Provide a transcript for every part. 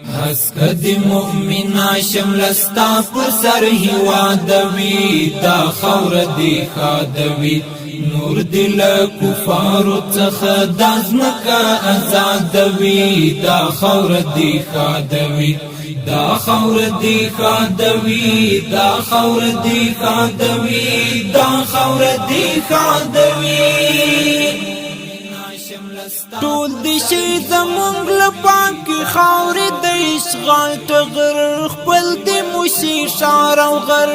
هسک دی مؤمنا شمله ستا پر سر هیواد وی، دا خاوره دی ښادوي. نور دی له کفارو څخه دا ځمکه ازادوي، دا خاوره دی ښادوي. دا خاوره دی ښادوي، دا خاوره دی ښادوي، دا خاوره دی ښادوي. ټول دي شي زمونږ له پاکې خاورې د اشغال ټغر، خپل دې مو شي ښار او غر.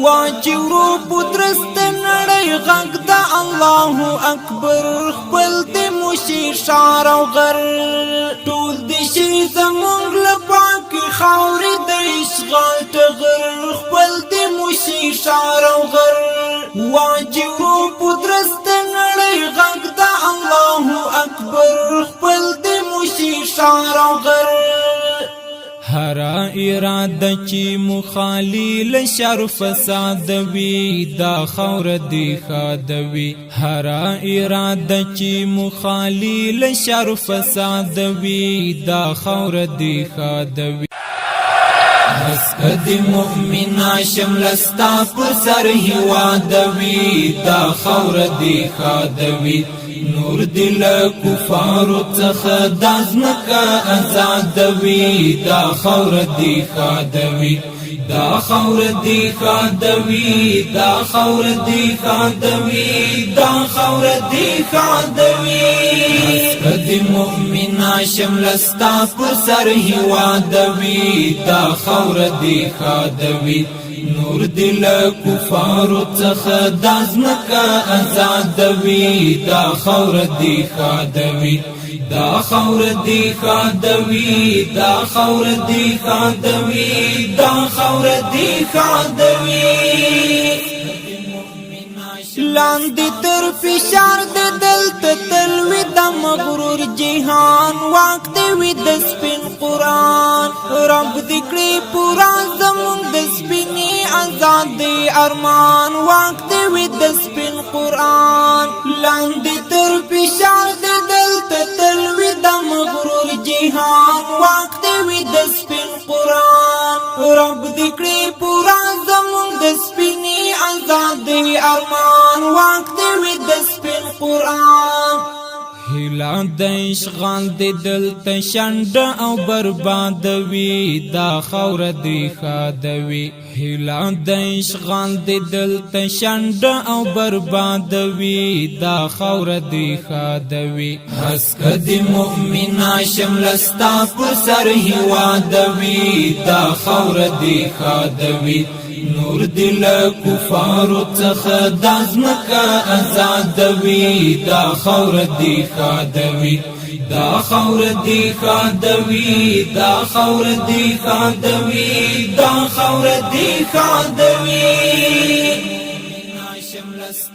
واچي ورو په درسته نړۍ غږ د الله اکبر، خپل دې مو شي ښار او غر. ټول دي شي زمونږ له پاکې خاورې د اشغال ټغر، خپل دې مو شي ښار او غر. واچي ورو په درسته نړۍ غږ د الله اکبر، خپل دې مو شي ښار او غر. هر اراده چې مخالی له شر فساد وي، دا خاوره دی ښادوي. هر اراده چې مخالی له شر فساد وي، دا خاوره دی ښادوي. هسک دی مؤمنا شمله ستا پر سر هیواد وی، دا خاوره دی ښادوي. نور دی له کفارو څخه دا ځمکه ازادوي، دا خاوره دی ښادوي. دا خاوره دی ښادوي، دا خاوره دی ښادوي، دا خاوره دی ښادوي. هسک دی مؤمنا شمله ستا پر سر هیواد وی، دا خاوره دی ښادوي. نور دی له کفارو څخه دا ځمکه ازادوي، دا خاوره دی ښادوي. دا خاوره دی ښادوي، دا خاوره دی ښادوي، دا خاوره دی ښادوي. لاندې تر فشار د دلته تلوي د مغرور جهان، واک دی وي د سپین قرآن. رب دې کړي پورا زمونږ د سپینې ازادۍ ارمان، واک دی وي د سپین قرآن. لاندې تر فشار د دلته تلوي د مغرور جهان، واک دی وي د سپین قرآن. رب دې کړي پورا زمونږ د سپینې ازادۍ ارمان، واک دی وي د سپین قرآن. هیله د اشغال د دلته شنډ او برباد وي، دا خاوره دی ښادوي. هیله د اشغال د دلته شنډ او برباد وي، دا خاوره دی ښادوي. هسک دی مؤمنا شمله ستا پر سر هیواد وي، دا خاوره دی ښادوي. نور دی له کفارو څخه دا ځمکه ازادوي، دا خاوره دی ښادوي. دا خاوره دی ښادوي، دا خاوره دی ښادوي، دا خاوره دی ښادوي.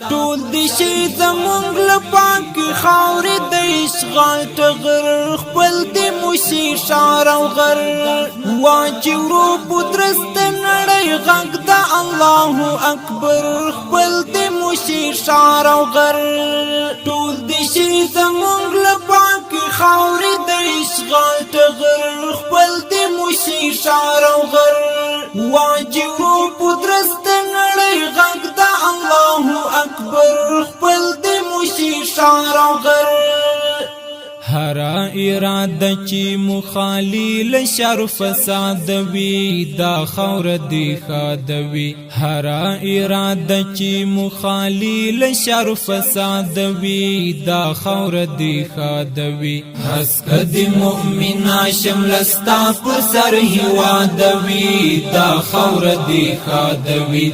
ټول دي شي زمونږ له پاکې خاورې د اشغال ټغر، خپل دې مو شي ښار او غر. واچي ورو په درسته نړۍ غږ د الله اکبر، خپل دې مو شي ښار او غر. ټول دي شي زمونږ له پاکې خاورې د اشغال ټغر، خپل دې مو شي ښار او غر. واچي ورو په درسته نړۍ غږ د الله اکبر، خپل دې مو شي ښار او غر. هر اراده چې مخالی له شر فساد وي، دا خاوره دی ښادوي. هر اراده چې مخالی له شر فساد وي، دا خاوره دی ښادوي. هسک دی مؤمنا شمله ستا پر سر هیواد وي، دا خاوره دی ښادوي.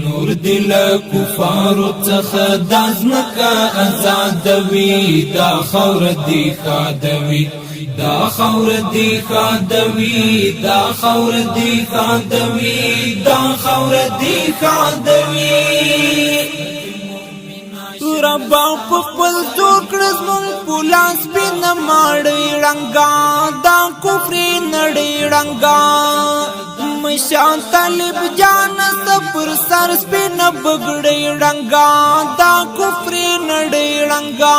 نور دی له کفارو څخه دا ځمکه ازادوي، دا خاوره دی ښادوي. دا خاوره دی ښادوي، دا خاوره دی ښادوي، دا خاوره دی ښادوي. رب په خپل زور کړه زمونږ په لاس سپینه ماڼۍ ړنګه، دا کفري نړۍ ړنګه. مشان طالب جان پر سر سپینه بګړۍ ړنګه، دا کفري نړۍ ړنګه.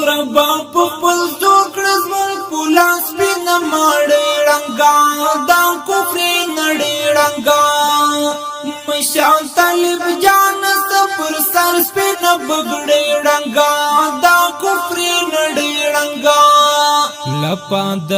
رب په خپل زور کړه زمونږ په لاس سپینه ماڼۍ ړنګا، دا کفر نړۍ ړنګا. مشال طالب جان سپر سر سپین بګړې ړنګا، دا کفر نړۍ ړنګا. لپا د